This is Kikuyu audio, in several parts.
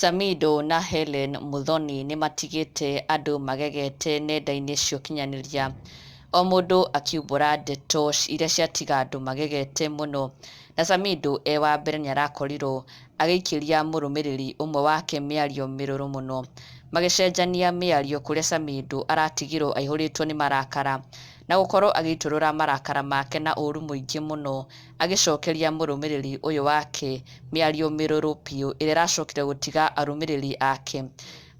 Samidoh na Hellen Muthoni nĩmatigĩte andũ magegete nenda-inĩ cia ũkinyanĩria, o mũndũ akiumbũra ndeto iria ciatiga andũ magegete mũno. Na Samidoh e wa mbere nĩ arakorirwo agĩikĩria mũrũmĩrĩri ũmwe wake mĩario mĩrũrũ mũno, magĩcenjania mĩario kũrĩa Samidoh aratigirwo aihũrĩtwo nĩ marakara na gũkorwo agĩitũrũra marakara make na ũru mũingĩ mũno, agĩcokeria mũrũmĩrĩri ũyũ wake mĩario mĩrũrũ biũ ĩrĩa ĩracokire gũtiga arũmĩrĩri ake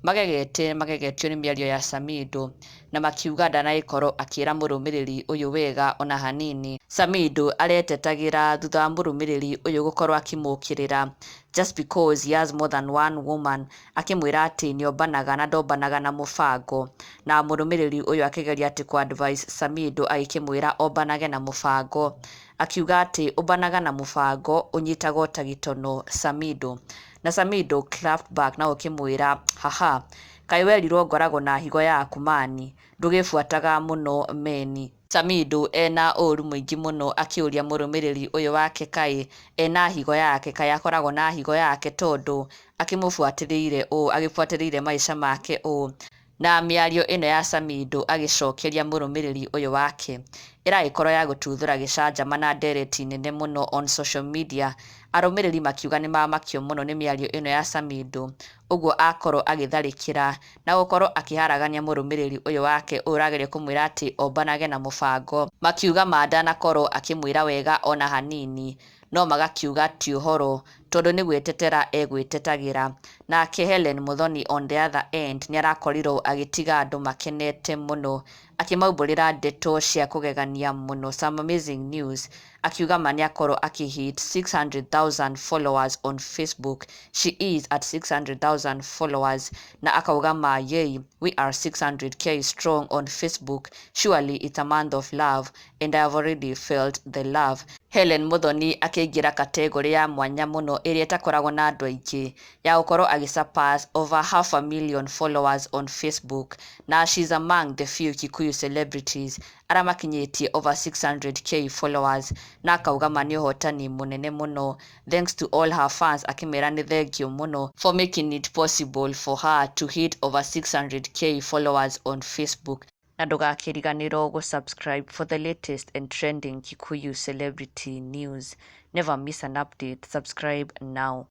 magegete, magegetio nĩ mĩario ya Samidoh na makiuga ndanagĩkorwo akĩra mũrũmĩrĩri ũyũ wega ona hanini. Samidoh aretetagĩra thutha wa mũrũmĩrĩri ũyũ gũkorwo akĩmũkĩrĩra just because he has more than one woman, akĩmwĩra atĩ nĩombanaga na ndombanaga na mũbango, na mũrũmĩrĩri ũyũ akĩgeria atĩ kũ advise Samidoh agĩkĩmwĩra ombanage na mũbango, akiuga atĩ ũmbanaga na mũbango ũnyitagwo ta gĩtono Samidoh. Na Samidoh clapped back na gũkĩmwĩra, "Haha, kaĩ werirwo ngoragwo na higo yaku mani, ndũgĩbuataga mũno meni." Samidoh ena ũru mũingĩ mũno akĩũria mũrũmĩrĩri ũyũ wake kaĩ ena higo yake, kaĩ akoragwo na higo yake, tondũ akĩmũbuatĩrĩire ũũ, agĩbuatĩrĩire maica make ũũ. Na mĩario ĩno ya Samidoh agĩcokeria mũrũmĩrĩri ũyũ wake ĩragĩkorwo ya gũtuthũra gĩcanjama na ndereti nene mũno on social media, arũmĩrĩri makiuga nĩ mamakio mũno nĩ mĩario ĩno ya Samidoh, ũguo akorwo agĩtharĩkĩra na gũkorwo akĩharagania mũrũmĩrĩri ũyũ wake ũyũ ũrageria kũmwĩra atĩ ombanage na mũbango. Makiuga ma ndanakorwo akĩmwĩra wega ona hanini, no magakiuga ti ũhoro tondũ nĩ gwĩtetera egwĩtetagĩra. Nake Hellen Muthoni on the other end nĩ arakorirwo agĩtiga andũ makenete mũno, akĩmaumbũrĩra ndeto cia kũgegania mũno, some amazing news, akiuga ma nĩ akorwo akĩhit 600,000 followers on Facebook. She is at 600,000 followers, na akauga ma yei, "We are 600K strong on Facebook. Surely it's a month of love and I have already felt the love." Hellen Muthoni akĩingĩra category ya mwanya mũno ĩrĩa ĩtakoragwo na andũ aingĩ ya gũkorwo agĩ surpass over half a million followers on Facebook, na she's among the few Kikuyu celebrities arĩa makinyĩtie over 600K followers, na akauga ma nĩ ũhotani mũnene mũno, thanks to all her fans, akĩmera nĩ thengiũ mũno for making it possible for her to hit over 600K followers on Facebook. Na ndũgakĩriganĩrwo gũ-subscribe for the latest and trending Kikuyu celebrity news. Never miss an update. Subscribe now.